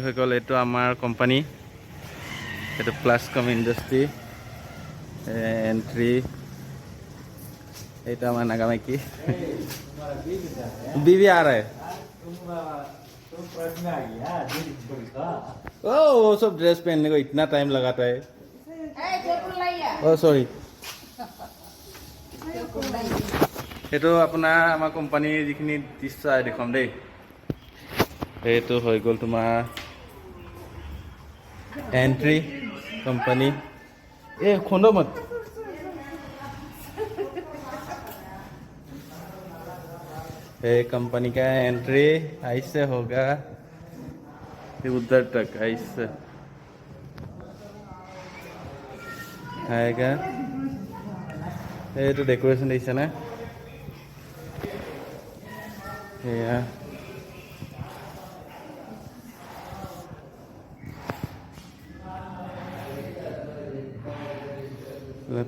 হৈ গ'ল। এইটো আমাৰ কোম্পানী, এইটো প্লাছকম ইণ্ডাষ্ট্ৰি এণ্ট্ৰি। এইটো আমাৰ নাগামাইকি बीवी आ रहा है। ओ, वो सब ड्रेस पहनने को इतना टाइम लगाता है। ओ सॉरी। এইটো আপোনাৰ আমাৰ কোম্পানীৰ যিখিনি দৃশ্য দেখুৱাম দেই। এইটো হৈ গ'ল তোমাৰ এণ্ট্ৰি কোম্পানী। এই খন্দমত ये कंपनी का एंट्री ऐसे होगा, उधर तक ऐसे आएगा। এইটো ডেক'ৰেশ্যন দেখিছেনে? এয়া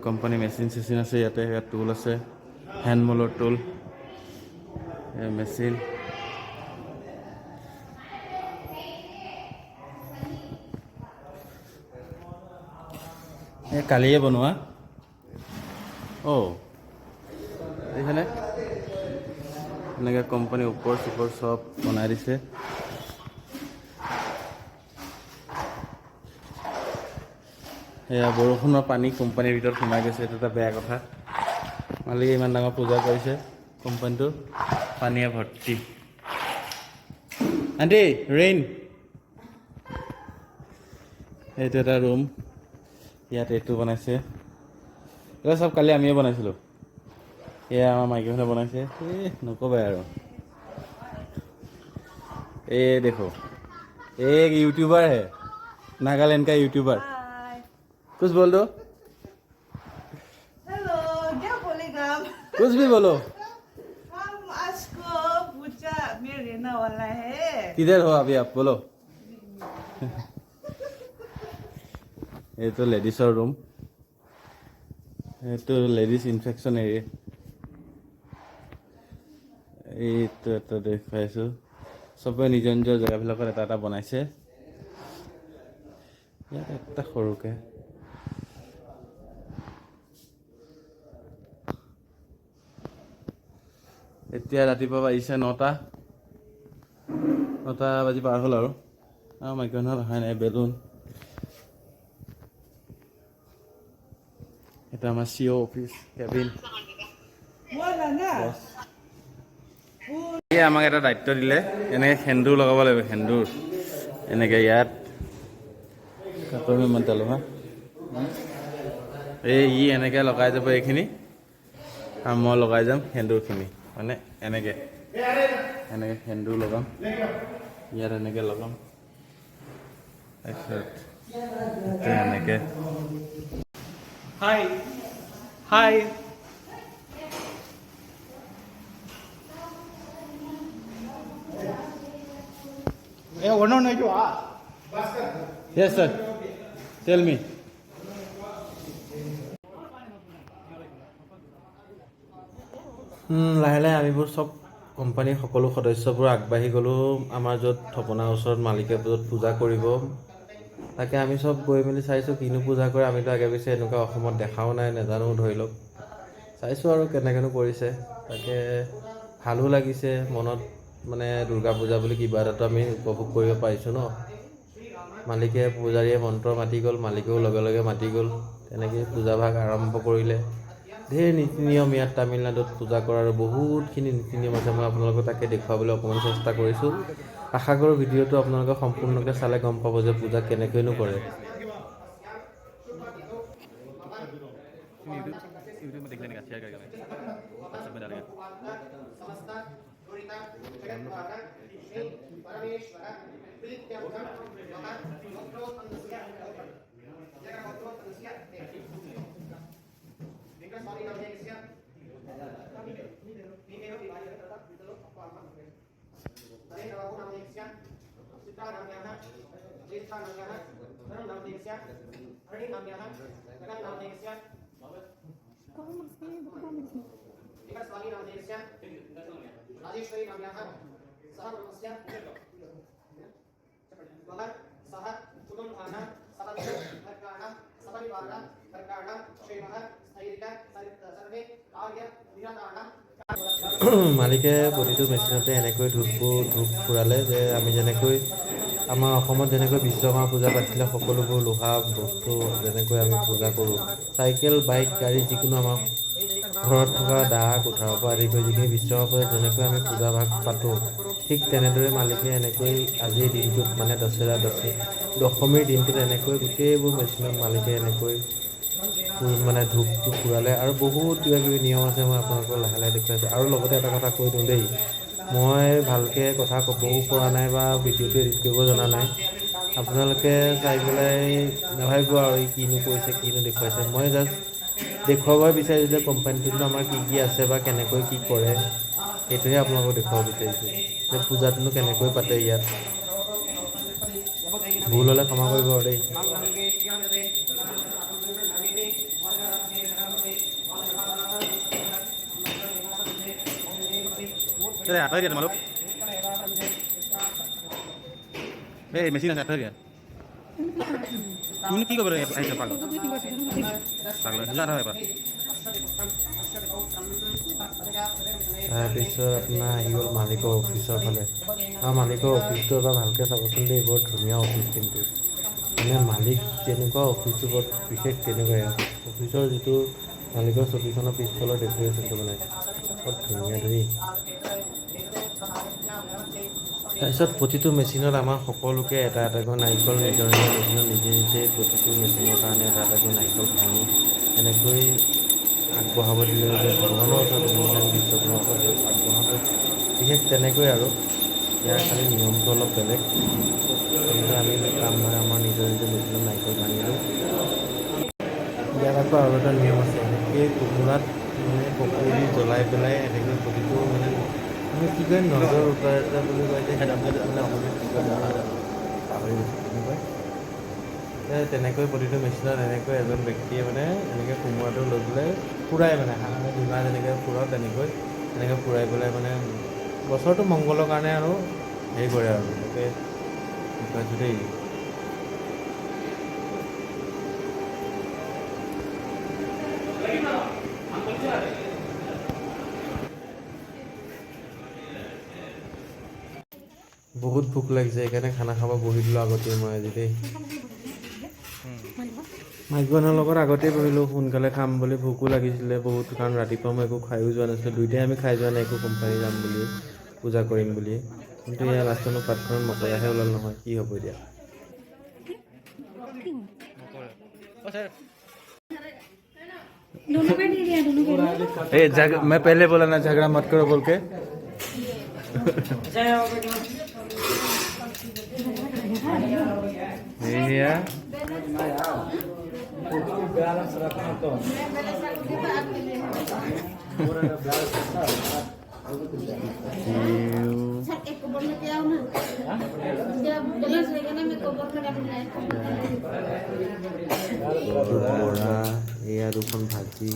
কোম্পানী মেচিন চেচিন আছে ইয়াতে। ইয়াত টুল আছে, হেণ্ডমলৰ টুল, মেচিন। এই কালিয়ে বনোৱা। অ' দেখিছেনে? এনেকৈ কোম্পানী ওপৰ চোপৰ চব বনাই দিছে। এয়া বৰষুণৰ পানী কোম্পানীৰ ভিতৰত সোমাই গৈছে। এইটো এটা বেয়া কথা। মালিকে ইমান ডাঙৰ পূজা কৰিছে, কোম্পানীটো পানীয়ে ভৰ্তি। Aunty, rain. এইটো এটা ৰুম। ইয়াত এইটো বনাইছে। এইবিলাক চব কালি আমিয়ে বনাইছিলোঁ। এয়া আমাৰ মাইকী মানুহে বনাইছে। এই নক'বাই আৰু। এই देखो, एक यूट्यूबर है, नागालैंड का यूट्यूबर। कुछ बोल दो। हेलो, क्या बोलेगा हम? कुछ भी बोलो। हम आज को पूजा में रहने वाला है। किधर हो अभी आप, बोलो। এইটো লেডিছৰ ৰুম, এইটো লেডিছ ইনফেকশ্যন এৰিয়া। এইটো এটা দেখুৱাইছোঁ। চবে নিজৰ নিজৰ জেগাবিলাকত এটা এটা বনাইছে। ইয়াত এটা সৰুকৈ। এতিয়া ৰাতিপুৱা বাজিছে 9টা, 9টা বাজি পাৰ হ'ল আৰু মাইকী মানুহত অহাই নাই। বেলুন। এটা আমাৰ চি অ' অফিচ কেবিন। बोला ना। এই আমাক এটা দায়িত্ব দিলে, এনেকৈ সেন্দুৰ লগাব লাগিব। সেন্দুৰ এনেকৈ ইয়াত কাপোৰ ইমান তেলো হা। এই ই এনেকৈ লগাই যাব এইখিনি আৰু মই লগাই যাম সেন্দুৰখিনি। মানে এনেকৈ এনেকৈ সেন্দুৰ লগাম ইয়াত, এনেকৈ লগাম, তাৰপিছত এনেকৈ। Hi. Hi. Yes, sir. Tell me. লাহে লাহে আমিবোৰ চব কোম্পানীৰ সকলো সদস্যবোৰ আগবাঢ়ি গ'লোঁ আমাৰ য'ত থপনাৰ ওচৰত, মালিকে য'ত পূজা কৰিব। তাকে আমি চব গৈ মেলি চাইছোঁ কিনো পূজা কৰে। আমিতো আগে পিছে এনেকুৱা অসমত দেখাও নাই, নাজানো। ধৰি লওক চাইছোঁ আৰু কেনেকৈনো কৰিছে। তাকে ভালো লাগিছে মনত, মানে দুৰ্গা পূজা বুলি কিবা এটাতো আমি উপভোগ কৰিব পাৰিছোঁ ন। মালিকে, পূজাৰীয়ে মন্ত্ৰ মাতি গ'ল, মালিকেও লগে লগে মাতি গ'ল। তেনেকেই পূজাভাগ আৰম্ভ কৰিলে। ঢেৰ নীতি নিয়ম ইয়াত তামিলনাডুত পূজা কৰাৰ বহুতখিনি নীতি নিয়ম আছে। মই আপোনালোকক তাকে দেখুৱাবলৈ অকণমান চেষ্টা কৰিছোঁ। আশা কৰোঁ ভিডিঅ'টো আপোনালোকে সম্পূৰ্ণকৈ চালে গম পাব যে পূজা কেনেকৈনো কৰে। यूट्यूब में देख लेने का, शेयर करेगा, मैं व्हाट्सएप में डालेगा। মালিকে প্ৰতিটো মেচিনতে এনেকৈ ধূপবোৰ ধূপ ফুৰালে যে আমি যেনেকৈ আমাৰ অসমত যেনেকৈ বিশ্বকৰ্মা পূজা পাতিলে সকলোবোৰ লোহা বস্তু যেনেকৈ আমি পূজা কৰোঁ, চাইকেল, বাইক, গাড়ী, যিকোনো আমাৰ ঘৰত থকা দা কুঠাৰৰ পৰা আদি কৰি যিখিনি বিশ্বকৰ্মা পূজা যেনেকৈ আমি পূজা ভাগ পাতোঁ, ঠিক তেনেদৰে মালিকে এনেকৈ আজিৰ দিনটোত মানে দশেৰা দশমীৰ দিনটোত এনেকৈ গোটেইবোৰ মেচিনত মালিকে এনেকৈ মানে ধূপটো ফুৰালে। আৰু বহুত কিবা কিবি নিয়ম আছে, মই আপোনালোকক লাহে লাহে দেখুৱাইছোঁ। আৰু লগতে এটা কথা কৈ দিওঁ দেই, মই ভালকৈ কথা ক'বও পৰা নাই বা ভিডিঅ'টো এডিট কৰিব জনা নাই। আপোনালোকে চাই পেলাই নাভাবিব আৰু ই কিনো কৈছে, কিনো দেখুৱাইছে। মই জাষ্ট দেখুৱাব বিচাৰিছোঁ যে কোম্পানীটোত আমাৰ কি কি আছে বা কেনেকৈ কি কৰে, সেইটোহে আপোনালোকক দেখুৱাব বিচাৰিছোঁ, যে পূজাটোনো কেনেকৈ পাতে ইয়াত। ভুল হ'লে ক্ষমা কৰিব আৰু দেই। আঁতৰাই দিয়া তোমালোক। এই মেচিন আছে, আঁতৰাই দিয়া। তুমি কি কৰিব আহিছা? পাগল পাগল, যোৱা নহয় এবাৰ। তাৰপিছত আপোনাৰ আহি গ'ল মালিকৰ অফিচৰ ফালে। আৰু মালিকৰ অফিচটো এবাৰ ভালকৈ চাবচোন দেই, বৰ ধুনীয়া অফিচ কিন্তু। মানে মালিক যেনেকুৱা, অফিচটো বৰ বিশেষ তেনেকুৱাই। অফিচৰ যিটো মালিকৰ চকীখনৰ পিছফালৰ ডেক'ৰেশ্যনটো মানে বৰ ধুনীয়া দেই। তাৰপিছত প্ৰতিটো মেচিনত আমাৰ সকলোকে এটা এটাকৈ নাৰিকল, নিজৰ নিজৰ মেচিনত নিজে নিজে প্ৰতিটো মেচিনৰ কাৰণে এটা এটাকৈ নাৰিকল ভাঙি এনেকৈ আগবঢ়াব দিলে যে ভগৱানৰ ওচৰত, যেনেকৈ আমি বিশ্বকৰ্মাৰ ওচৰত আগবঢ়াওঁ, বিশেষ তেনেকৈ। আৰু ইয়াৰ খালি নিয়মটো অলপ বেলেগ। তেনেকৈ আমি কাম মানে আমাৰ নিজৰ নিজৰ মেচিনত নাৰিকল ভাঙিলোঁ। ইয়াত আকৌ আৰু এটা নিয়ম আছে। এনেকৈ কোমোৰাত মানে কপৌ দি জ্বলাই পেলাই এনেকৈ প্ৰতিটো মানে আমি কি কয়, নজৰ উতাৰ বুলি কয় যে, সেইটো মানে অসমীয়াত কি কয় মই পাহৰি গৈছোঁ, কি কয়। তেনেকৈ প্ৰতিটো মেচিনত এনেকৈ এজন ব্যক্তিয়ে মানে এনেকৈ কোমোৰাটো লৈ পেলাই ফুৰাই, মানে আমি ধূনা যেনেকৈ ফুৰাওঁ তেনেকৈ এনেকৈ ফুৰাই পেলাই মানে বছৰটো মংগলৰ কাৰণে আৰু হেৰি কৰে আৰু তাকে দেখুৱাইছোঁ দেই। বহুত ভোক লাগিছে, সেইকাৰণে খানা খাব বহি দিলোঁ আগতেই মই আজি দেই। মাইকী মানুহৰ লগত আগতেই বহিলোঁ সোনকালে খাম বুলি। ভোকো লাগিছিলে বহুত, কাৰণ ৰাতিপুৱা মই একো খায়ো যোৱা নাছিলোঁ। দুয়োটাই আমি খাই যোৱা নাই একো, কোম্পানী যাম বুলি, পূজা কৰিম বুলি। কিন্তু ইয়াৰ লাষ্টত মোৰ পাতখনত মকৰাহে ওলাল নহয়, কি হ'ব এতিয়া? दोनों का नहीं लिया, दोनों का। ए झग मैं पहले बोला ना, झगड़ा मत करो बोल के। এয়া सर, एक कबर में क्या हो ना, जब बैलेंस रहेगा ना, मैं कबर में रखना है। বৰা, এয়া দুখন ভাজি।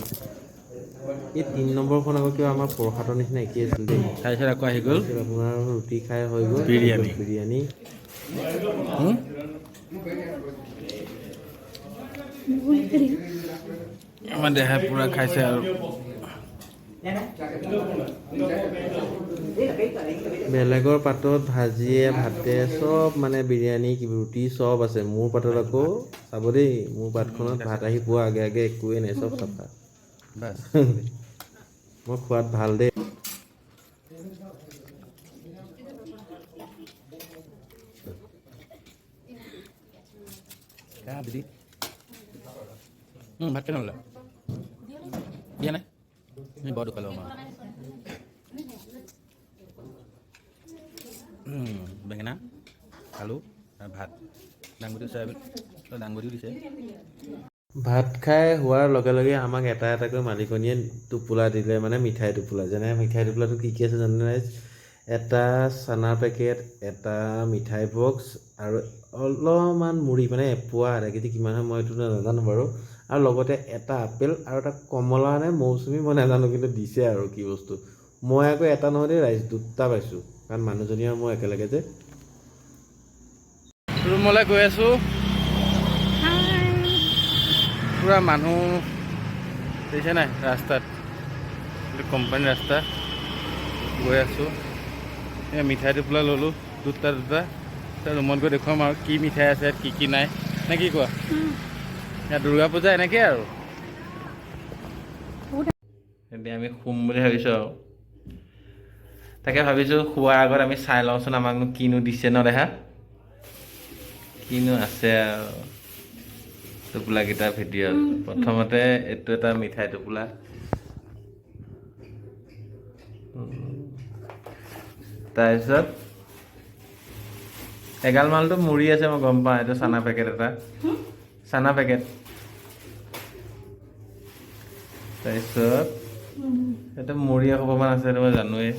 এই 3 নম্বৰখন আকৌ কিবা আমাৰ প্ৰসাদৰ নিচিনা একেই আছিল দেই। তাৰপিছত আকৌ আহি গ'ল তাৰপিছত আপোনাৰ ৰুটি খাই হৈ গ'ল। বিৰিয়ানী। বিৰিয়ানী। হুম? আমাৰ দেহাই পূৰা খাইছে আৰু। বেলেগৰ পাতত ভাজিয়ে ভাতে চব মানে বিৰিয়ানী, ৰুটি চব আছে। মোৰ পাতত আকৌ চাব দেই, মোৰ পাতখনত ভাত আহি পোৱা আগে আগে একোৱেই নাই, চব চাফা। বাছ। মই খোৱাত ভাল দেই। দিদি, ভাত কেনে ল'লা? দিয়া নাই। এই বৰ দুখ পালোঁ আমাৰ। বেঙেনা, আলু আৰু ভাত, দাংবডি, চয়াবিন দাংবডিও দিছে। ভাত খাই হোৱাৰ লগে লগে আমাক এটা এটাকৈ মালিকনীয়ে টোপোলা দিলে, মানে মিঠাই টোপোলা। যেনে মিঠাই টোপোলাটো কি কি আছে জানেনে ৰাইজ? এটা চানাৰ পেকেট, এটা মিঠাই বক্স আৰু অলপমান মুড়ি, মানে এপোৱা, আধা কেজি কিমান হয় মই এইটো নাজানো বাৰু, আৰু লগতে এটা আপেল আৰু এটা কমলা নে মৌচুমী মই নাজানো, কিন্তু দিছে আৰু কি বস্তু। মই আকৌ এটা নহয় দেই ৰাইজ, দুটা পাইছোঁ, কাৰণ মানুহজনী আৰু মই একেলগে যে। ৰুমলৈ গৈ আছোঁ। হাই। পূৰা মানুহ দেখিছে নাই ৰাস্তাত। এইটো কোম্পানী ৰাস্তা, গৈ আছোঁ। এই মিঠাই টোপোলা ল'লোঁ দুটা দুটা। ৰুমত গৈ দেখুৱাম আৰু কি মিঠাই আছে ইয়াত, কি কি নাই, নে কি কোৱা? ইয়াত দুৰ্গা পূজা এনেকেই আৰু। এতিয়া আমি শুম বুলি ভাবিছোঁ আৰু তাকে ভাবিছোঁ, শোৱাৰ আগত আমি চাই লওঁচোন আমাকনো কিনো দিছে ন দেহা, কিনো আছে আৰু টোপোলাকেইটাৰ ভিতৰত। প্ৰথমতে এইটো এটা মিঠাই টোপোলা। তাৰপিছত এগাল মালটো মুড়ি আছে, মই গম পাওঁ। এইটো চানা পেকেট এটা, চানা পেকেট। তাৰপিছত এইটো মুড়ি এসোপামান আছে, সেইটো মই জানোৱেই।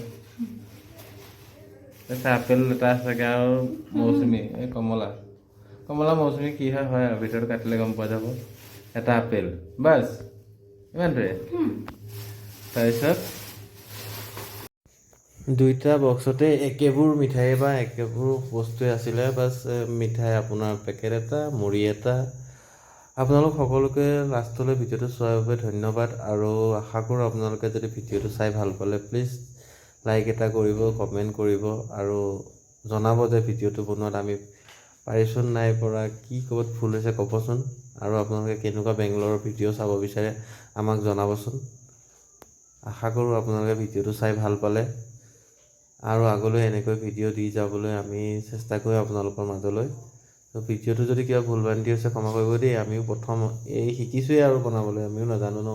তাৰপিছত আপেল এটা আছেগৈ আৰু মৌচুমী, এই কমলা, কমলা মৌচুমী কি হয় হয় আৰু ভিতৰত কাটিলে গম পোৱা যাব। এটা আপেল, বাছ ইমানটোৱে। তাৰপিছত দুইটা বক্সতে একেবোৰ মিঠাই বা একেবোৰ বস্তুৱে আছিলে। বাছ মিঠাই আপোনাৰ পেকেট এটা, মুড়ি এটা। আপোনালোক সকলোকে লাষ্টলৈ ভিডিঅ'টো চোৱাৰ বাবে ধন্যবাদ আৰু আশা কৰোঁ আপোনালোকে যদি ভিডিঅ'টো চাই ভাল পালে, প্লিজ লাইক এটা কৰিব, কমেণ্ট কৰিব আৰু জনাব যে ভিডিঅ'টো বনোৱাত আমি পাৰিছোঁ নাই পৰা, কি ক'ৰবাত ভুল হৈছে ক'বচোন। আৰু আপোনালোকে কেনেকুৱা বেংগলোৰৰ ভিডিঅ' চাব বিচাৰে আমাক জনাবচোন। আশা কৰোঁ আপোনালোকে ভিডিঅ'টো চাই ভাল পালে আৰু আগলৈ এনেকৈ ভিডিঅ' দি যাবলৈ আমি চেষ্টা কৰিম আপোনালোকৰ মাজলৈ। ত' ভিডিঅ'টো যদি কিবা ভুল ভ্ৰান্তি হৈছে, ক্ষমা কৰিব দেই। আমিও প্ৰথম এই শিকিছোঁৱেই আৰু বনাবলৈ, আমিও নাজানো ন।